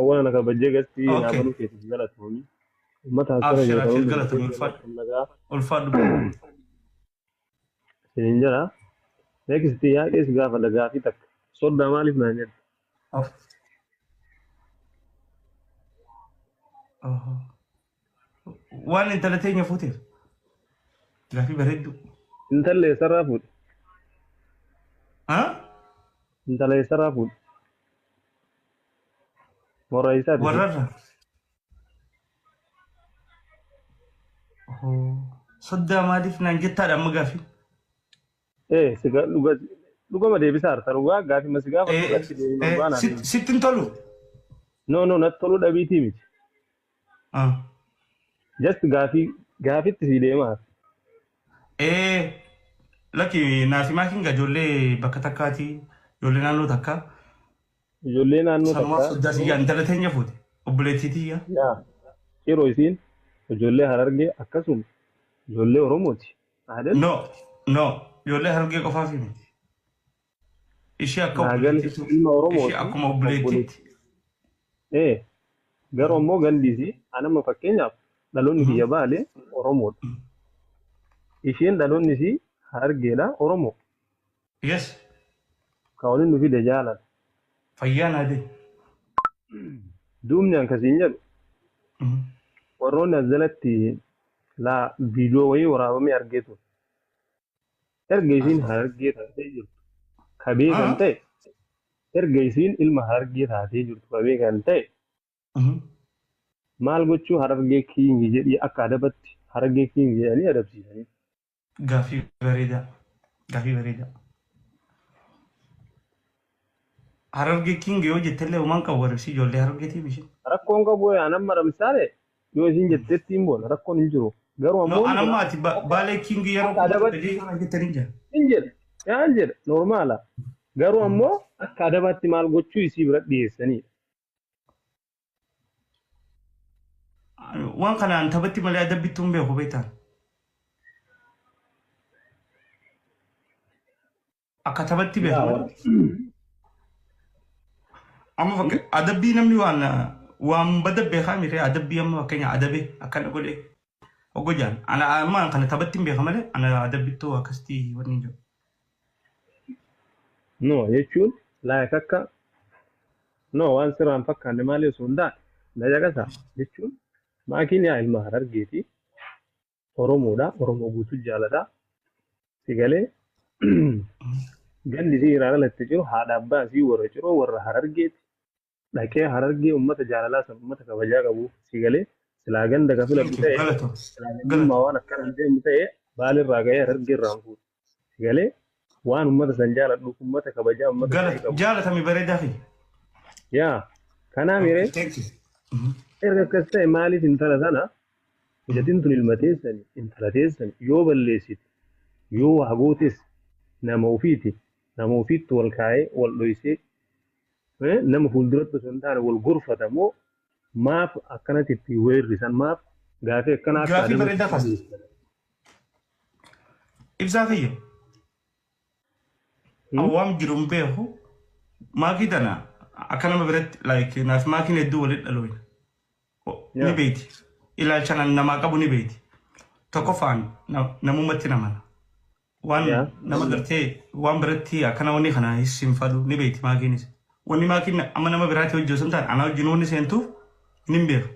Awwaala na kabajjee gastii naa Okay. banuu keetiif galatoomi. Uummata asirra Abshir jirtan abshir hundi galatoomi keessan ulfaadhu. akkam nagaa Ulfaadhu. isiniin jira. Next yaaqees gaafa gaafii takka. Soddaa maaliif naan jedhe? Of. Oho. Waan intala teenya fuuteef. Gaafii bareedduu. Intalli eessarraa fuudhe? Ha? Intala eessarraa fuudhe? Warra eessaati isheen? Warrarra. Oho. Soddaa maaliif naan jettaadha amma gaafii. Ee si dhuga dhugama deebisaa harta dhugaa gaafii ma si gaafadhu irratti deebii dhugaa naa deebisi. Sitti hin tolu. No no natti toluu dhabiitii miti. Ah. Just gaafii gaafitti si deemaa. Lakki naafi maakiin gaa ijoollee bakka takkaati ijoollee naannoo takkaa Ijoollee naannoo sanumaaf takkaa soddaa siyyaa intala teenya fuute obboleettii tiyya. yaa yeroo isiin ijoollee Harargee akkasuma ijoollee Oromooti. Aadel No no ijoollee Harargee qofaaf miti. Ishee akka naa gali obboleettiitu ilma ishee Oromooti akkuma obboleetti. obboleettiitti. Ee garuu ammoo gandi isii anamma fakkeenyaaf dhaloonni kiyya Baale Oromoodha. Isheen dhaloonni isii Harargeedha Oromoo. Yes Ka waliin nu fide jaalala. Fayyaa naa deemi. Duubni an kasiin jedhu warroonni as jalatti laa viidiyoo wayii waraabamee argee ture. Erga isiin Harargee taatee jirtu ka beekan ta'e erga isiin ilma Harargee taatee jirtu ka beekan ta'e maal gochuu Harargee kiingi jedhii akka adabatti Harargee kiingi jedhanii adabsiisanii. Gaaffii bareedaa. Gaaffii bareedaa. Harargee King yoo jettellee homaan qabu warri ijoollee Harargeetiif isheen. Rakkoon qabu an amma ramsaale yoo isin jettetti hin boona rakkoon hin jiru. Garuu No, ammoo an amma ati Baalee King yeroo akka kuma adabatti dhibba kana jettanii jira. hin jedha yaan jedha normaala. Garuu ammoo akka adabaatti maal gochuu isii bira dhiyeessanidha. Waan kanaan taphatti malee adabbittuu hin beeku beektaan. Akka taphatti beeku malee. Amma fakka adabbii namni waan waan bada beekaa miti adabbii amma fakkeenya adabe akkana godhe oggo jaan ana amma kana taphatti hin beeka malee ana adabbittuu akkasitti wanni hin jiru. No jechuun like akka no waan sirraan fakkaanne maali osoo hin taane na caqasa jechuun maakiin yaa ilma Harargeeti Oromoodha Oromoo guutuu jaalata si galee gandi isii irraa dhalatte jiru haadha abbaa isii warra ciroo warra Harargeeti dhaqee Harargee ummata jaalalaa san ummata kabajaa qabu si galee silaa ganda ka filadhu Thank you. ta'e Galatoom. silaa gandummaa Galatoom. waan akkana hin deemnu ta'e baalirraa ga'ee Harargee irraa hin fuudhu si galee waan ummata san jaaladhuuf ummata kabajaa ummata gaarii Galat qabu jaalatami bareedaa fi. yaa kanaa miree Thank you. erga akkas ta'e maaliif intala sana mucatiin tun ilma teessani intala teessani yoo balleessite yoo waa gootes nama ofiiti nama ofiitti wal kaa'ee wal dhoysee nama fuulduratti osoo hin taane wal gorfata moo maaf akkanatti itti weerrisan maaf gaafii akkanaa akka Gaafii adabatti bareedaa kaas. dhiyeessan? Ibsaa kiyya. Awwaam jiru hin beeku. Maakii tana akka nama biratti like naaf maakiin hedduu walitti dhalooyna. Ni beeyti. Ilaalcha namaa qabu ni beeyti. Tokkoffaan namumatti namana. Waan nama gartee waan biratti akkana wanni kana hin fadhu ni beeyti maakiinis. Wanni maakiin amma nama biraatti hojii osoo hin taane anaa wajjin wanni seentuuf ni hin beeku.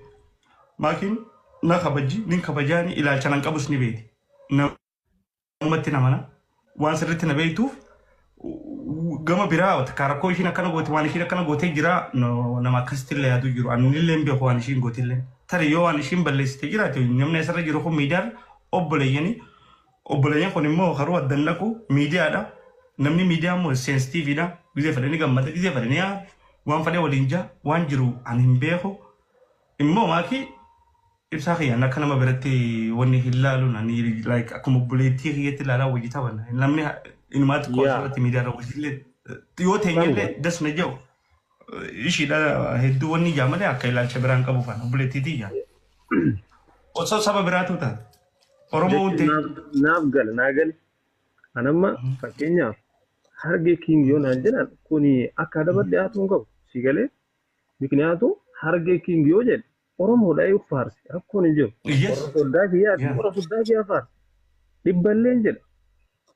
Maakiin na kabajji ni kabajaani ilaalcha nan qabus ni beeyti. Namumatti namana waan sirriitti na beektuuf gama biraa takka rakkoo ishiin akkana goote waan ishiin akkana gootee jira nama akkasitti illee yaadu jiru ani illee hin beeku waan ishiin goote illee tarii yoo waan ishiin balleessite jiraate namni asirra jiru kun miidiyaarra obboleeyyanii obboleeyyan kun immoo karuu addan dhaqu miidiyaadha namni miidiyaa immoo seensitiiviidha gizee fedhe ni gammada gizee fedhe ni aara waan fedhe waliin jaa waan jiru ani hin beeku immoo maakii Ibsaa kiyya ani akka nama biratti wanni hin laaluun ani like akkuma obboleettii kiyyatti ilaalaa wajji taphanna. Namni inumaa xiqqoo asirratti miidiyaa irra wajjillee yoo teenyellee das na jedhu ishiidha hedduu wanni ijaa malee akka ilaalcha biraan qabu kana obboleettii tiyya. Osoo saba biraatu taate. Oromoo Jechuun hundi. naaf gala naa gale. An amma fakkeenyaaf Harargee King yoo naan jedhan kuni akka adabatti dhiyaatu hin qabu. Si galee mikniyaatu Harargee King yoo jedhe Oromoodha eeyyuu faarse, rakkoon hin jiru. Warra soddaa kiyyaa fi warra soddaa kiyyaa faarse. Dhibballee hin jedha.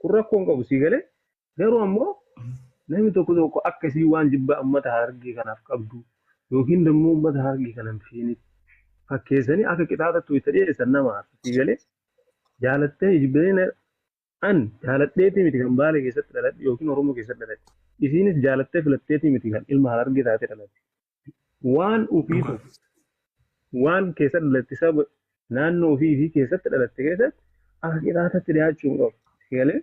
Kun rakkoo hin qabu, sii galee. Garuu ammoo namni tokko tokko akka isii waan jibbaa uummata Harargee kanaaf qabdu yookiin immoo uummata Harargee kana hin feenitti fakkeessanii akka qixaaxatti itti dhiyeessan nama aarsa, sii galee. Jaalattee jibbee, an jaaladheetii miti kan Baalee keessatti dhaladhe yookiin Oromoo keessatti dhaladhe. Isiinis jaalattee filatteetii miti kan ilma Harargee taatee dhalatte. Waan ofii tokko waan keessatti dhalatte, saba naannoo ofii fi keessatti dhalatte keessatti akka qixaaxatti dhiyaachuu hin qabu. Sii galee,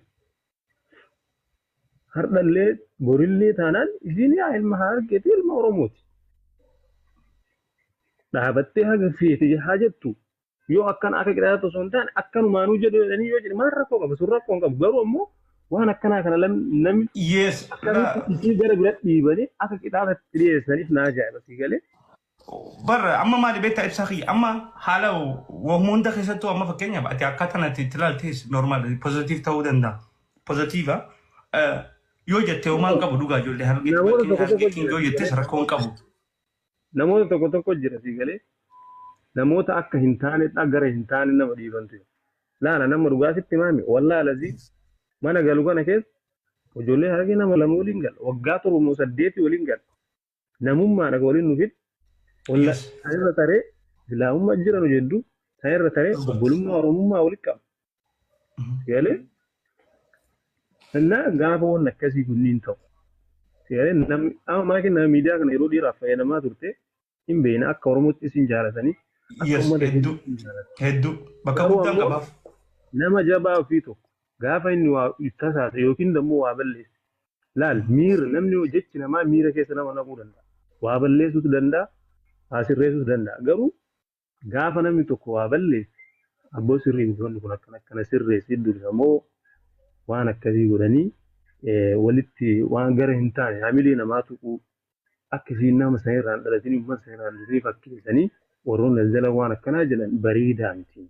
hardhallee borillee taanaan isiin yaa ilma Harargeeti, ilma Oromooti. Dhaabattee haga feete haa jettu, yoo akkana akka qixaaxatti osoo hin taane akkanumaanuu jedhu jedhanii yoo jedhe maal rakkoo qaba? Sun rakkoo hin qabu. Garuu ammoo waan akkanaa kana namni akkamitti isii gara biratti dhiibanii akka qixaaxatti dhiyeessaniif na ajaa'iba, sii galee. Barra amma maali beektaa, ibsaa kiyya, amma haala wahuma hunda keessattuu, amma fakkeenyaaf ati akkaataa natti itti ilaaltes normal positive ta'uu danda'a. Positive yoo jette homaan qabu, dhugaa ijoollee Harargeetti Namoota fakkeenya tokko tokko Harargee King jira yoo sii jettes galee. rakkoo hin qabu. Namoota tokko tokko jira, sii galee. Namoota akka hin taane gara hin taane nama dhiibantu jira. Laala, nama dhugaa sitti himaami, wallaahi lazii mana galu kana keessa ijoollee Harargee nama lama waliin gala. Waggaa 7 moo 8 waliin gala. Namummaadha waliin nu fide. Walla sanirra taree islaamummaa jira nu jedhu, sanirra taree obbolummaa Oromummaa walitti qaba. Galee innaa gaafa wanni akkasii kunniin ta'u. Galee namni amma maatiin nama miidiyaa kana yeroo dheeraaf fayyadamaa turte hin beekna, akka Oromootti isin jaalatanii, akka uummata Hedduu keessatti isin jaalatan. Hedduu bakka Garuu guddaan ammoo qabaaf. nama jabaa ofii tokko gaafa inni waa tasaase yookiin immoo waa balleesse, laal, miira namni jechi namaa miira keessa nama naquu danda'a. Waa balleessuus danda'a, waa sirreessuus danda'a. Garuu gaafa namni tokko waa balleesse, abboo sirrii miti wanni kun, akkana akkana sirreessi dursa moo waan akkasii godhanii walitti waan gara hin taane hamilee namaa tuquu, akka isiin nama sanirraan dhalatanii uummata sanirraan dhufanii fakkeessanii warroonni as jala waan akkanaa jedhan bareedaa miti.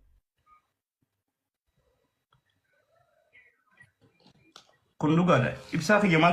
Kun dhugaadha. Ibsaa kiyya maaltu